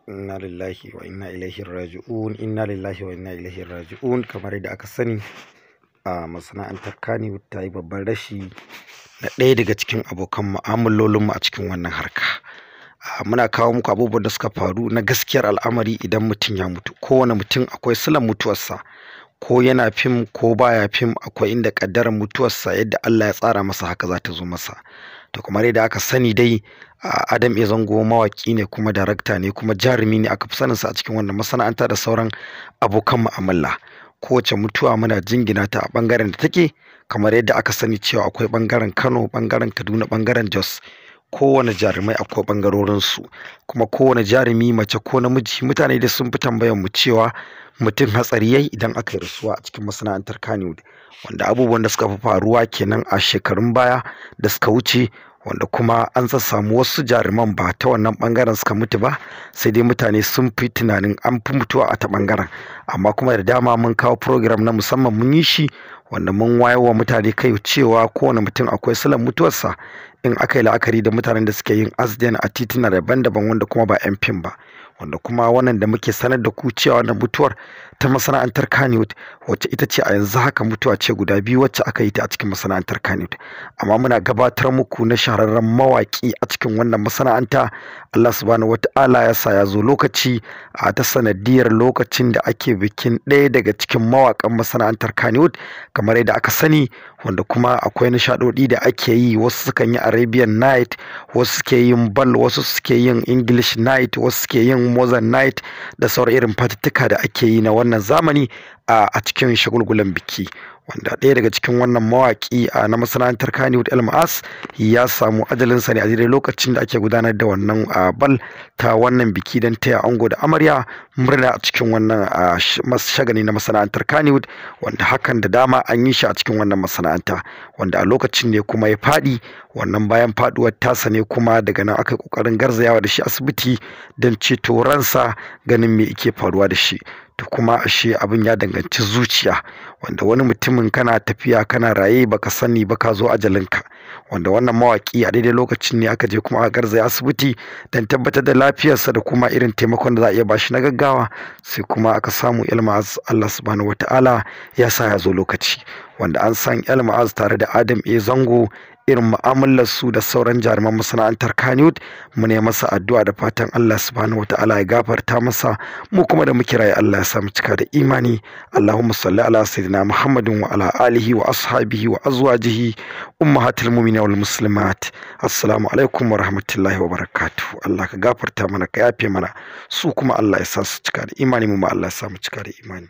Inna lillahi wa inna ilaihi raji'un. Inna lillahi wa inna ilaihi raji'un. Kamar yadda aka sani, a masana'antar Kannywood ta yi babban rashi na ɗaya daga cikin abokan mu'amalolinmu a cikin wannan harka. Muna kawo muku abubuwan da suka faru na gaskiyar al'amari. Idan mutum ya mutu, kowane mutum akwai silan mutuwarsa, ko yana fim ko baya fim, akwai inda ƙaddarar mutuwarsa, yadda Allah ya tsara masa, haka za ta zo masa. To, kamar yadda aka sani dai, Adam A Zango mawaƙi ne, kuma darakta ne, kuma jarumi ne, aka fi saninsa a cikin wannan masana'anta da sauran abokan mu'amala. Kowace mutuwa muna jingina ta a ɓangaren da take. Kamar yadda aka sani cewa akwai ɓangaren Kano, ɓangaren Kaduna, ɓangaren Jos, kowane jarumai akwai ɓangarorinsu. Kuma kowane jarumi, mace ko namiji, mutane da sun fi tambayar mu cewa mutum hatsari yayi idan aka yi rasuwa a cikin masana'antar Kannywood, wanda abubuwan da suka fi faruwa kenan a shekarun baya da suka wuce, wanda kuma an samu wasu jaruman ba ta wannan bangaren suka mutu ba, sai dai mutane sun fi tunanin an fi mutuwa a ta bangaren. Amma kuma da dama mun kawo program na musamman, mun yi shi, wanda mun wayar wa mutane kai cewa kowane mutum akwai silan mutuwarsa, in aka yi la'akari da mutanen da suke yin accident a tituna daban-daban, wanda kuma ba 'yan fim ba. Wanda kuma wannan da muke sanar da ku cewa wannan mutuwar ta masana'antar Kannywood, wacce ita ce a yanzu haka mutuwa ce guda biyu wacce aka yi ta a cikin masana'antar Kannywood. Amma muna gabatar muku na shahararren mawaƙi a cikin wannan masana'anta. Allah subhanahu wata'ala ya sa ya zo lokaci a ta sanadiyar lokacin da ake bikin ɗaya daga cikin mawaƙan masana'antar Kannywood, kamar yadda aka sani, wanda kuma akwai nishaɗoɗi da ake yi. Wasu sukan yi Arabian Night, wasu suke yin bal, wasu suke yin English Night, wasu suke yin Modern Night, da sauran irin fatuttuka da ake yi na wannan zamani a cikin shagulgulan biki, wanda ɗaya daga cikin wannan mawaƙi na masana'antar Kannywood, El Ma'as, ya samu ajalinsa ne a daidai lokacin da ake gudanar da wannan bal ta wannan biki don taya ango da amarya murna a cikin wannan shagali na masana'antar Kannywood, wanda hakan da dama an yi shi a cikin wannan masana'anta, wanda a lokacin ne kuma ya faɗi. Wannan bayan faɗuwar tasa ne kuma daga nan aka yi ƙoƙarin garzayawa da shi asibiti don ceto ransa, ganin me yake faruwa da shi. To, kuma ashe abin ya danganci zuciya, wanda wani mutumin kana tafiya kana raye baka sani ba ka zo ajalinka, wanda wannan mawaki a daidai lokacin ne aka je kuma aka garzaya asibiti don tabbatar da lafiyarsa da kuma irin taimakon da za a iya bashi na gaggawa. Sai kuma aka samu El Ma'az, Allah subhanahu wata'ala ya sa ya zo lokaci, wanda an san El Ma'az tare da Adam A Zango, irin mu'amalar su da sauran jaruman masana'antar Kannywood. Mu ne masa addu'a da fatan Allah subhanahu wata'ala ya gafarta masa, mu kuma da muke raye Allah ya sa mu cika da imani. Allahumma salli ala sayyidina Muhammadin wa ala alihi wa ashabihi wa azwajihi ummahatil mu'minin wal muslimat. Assalamu alaikum wa rahmatullahi wa barakatuh. Allah ka gafarta mana, ka yafe mana. Su kuma Allah ya sa su cika da imani, mu ma Allah ya sa mu cika da imani.